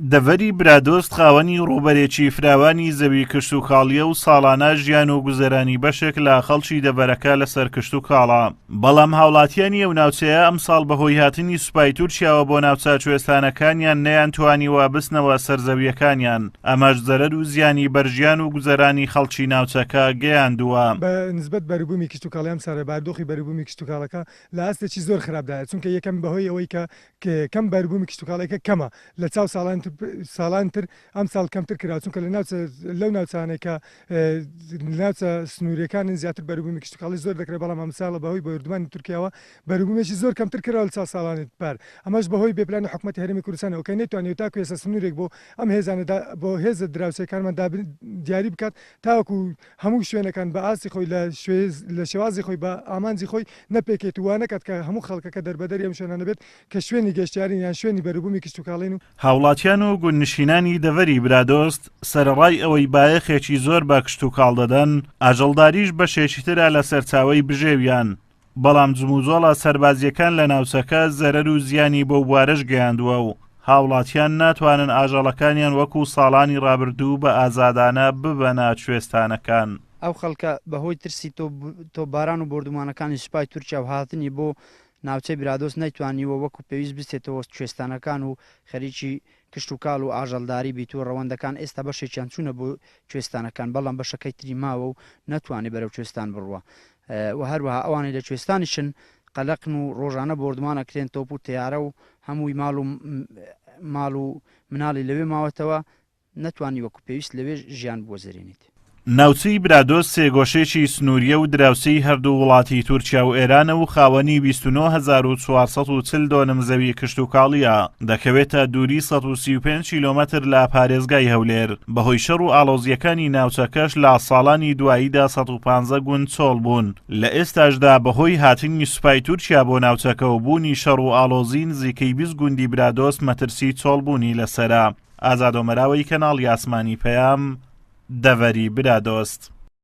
دەڤەری برادۆست خاوەنی ڕووبەرێکی فراوانی زەوی کشتوکاڵییە و ساڵانە ژیان و گوزەرانی بەشێک لە خەڵکی دەڤەرەکە لەسەر کشتوکاڵە، بەڵام هاوڵاتیانی ئەو ناوچەیە ئەمساڵ بەهۆی هاتنی سوپای تورکیاوە بۆ ناوچە کوێستانەکانیان نەیانتوانیوە بچنەوە سەر زەوییەکانیان، ئەمەش زەرەر و زیانی بەر ژیان و گوزەرانی خەڵکی ناوچەکە گەیاندووە. بە نسبەت بەروبوومی کشتوکاڵی ئەمساڵ بارودۆخی بەروبوومی کشتوکاڵەکە لە ئاستێکی زۆر خراپدایە، چونکە یەکەم بەهۆی ئەوەی کە کەم بەروبوومی کشتوکاڵیەکە کەمە لە چاو ساڵانی تر ساڵانی تر ئەمساڵ کەمتر کراوە چونکە لە ناوچە لەو ناوچانەی کە ناوچە سنووریەکانن زیاتر بەروبوومی کشتوکاڵی زۆر دەکرێت بەڵام ئەمساڵە بەهۆی بۆردومانی تورکیاوە بەروبوومێکی زۆر کەمتر کراوە لە چاو ساڵانی پار ئەمەش بەهۆی بێپلانی حکومەتی هەرێمی کوردستانەوە کە نەیتوانیوە تاکو ئێستا سنوورێک بۆ ئەم هێزانە بۆ هێزە دراوسێکانمان دیاری بکات تاوەکو هەموو شوێنەکان بە ئاستی خۆی لە لە شێوازی خۆی بە ئامانجی خۆی نەپێکێت و وا نەکات کە هەموو خەڵکەکە دەربەدەری ئەم شوێنانە بێت کە شوێنی گەشتیارین یان شوێنی بەروبوومی کشتوکاڵین و. هاوڵاتیان و گوندنشینانی دەڤەری برادۆست سەرەڕای ئەوەی بایەخێکی زۆر بە کشتوکاڵ دەدەن، ئاژەڵداریش بەشێکی ترە لە سەرچاوەی بژێویان، بەڵام جموجۆڵە سەربازییەکان لە ناوچەکە زەرەر و زیانی بەو بوارەش گەیاندووە و هاوڵاتیان ناتوانن ئاژەڵەکانیان وەکو ساڵانی ڕابردوو بە ئازادانە ببەنە کوێستانەکان. ئەو خەڵکە بەهۆی ترسی تۆپباران و بۆردومانەکانی سوپای تورکیا و هاتنی بۆ ناوچەی برادۆست نەیتوانیوە وەکو پێویست بچێتەوە کوێستانەکان و خەریکی کشتوکاڵ و ئاژەڵداری بیت و ڕەوەندەکان ئێستا بەشێکیان چوونە بۆ کوێستانەکان بەڵام بەشەکەی تری ماوە و نەتوانێ بەرەو کوێستان بڕوا و هەروەها ئەوانەی لە کوێستانیشن قەلەقن و ڕۆژانە بۆردومان ئەکرێن تۆپ و تەیارە و هەمووی ماڵ و ماڵ و مناڵی لەوێ ماوەتەوە نەتوانی وەکو پێویست لەوێ ژیان بگۆزەرێنیت. ناوچەی برادۆست سێگۆشەیەکی سنوورییە و دراوسێی هەردوو وڵاتی تورکیا و ئێرانە و خاوەنی 29,440 دۆنم زەوی کشتوکاڵییە، دەکەوێتە دووری 135 کیلۆمەتر لە پارێزگای هەولێر، بەهۆی شەڕ و ئاڵۆزییەکانی ناوچەکەش لە ساڵانی دواییدا 115 گوند چۆڵ بوون، لە ئێستاشدا بەهۆی هاتنی سوپای تورکیا بۆ ناوچەکە و بوونی شەڕ و ئاڵۆزی نزیکەی 20 گوندی برادۆست مەترسی چۆڵبوونی لەسەرە. ئازاد ئۆمەراوەی کەناڵی ئاسمانی پەیام، دەڤەری برادۆست.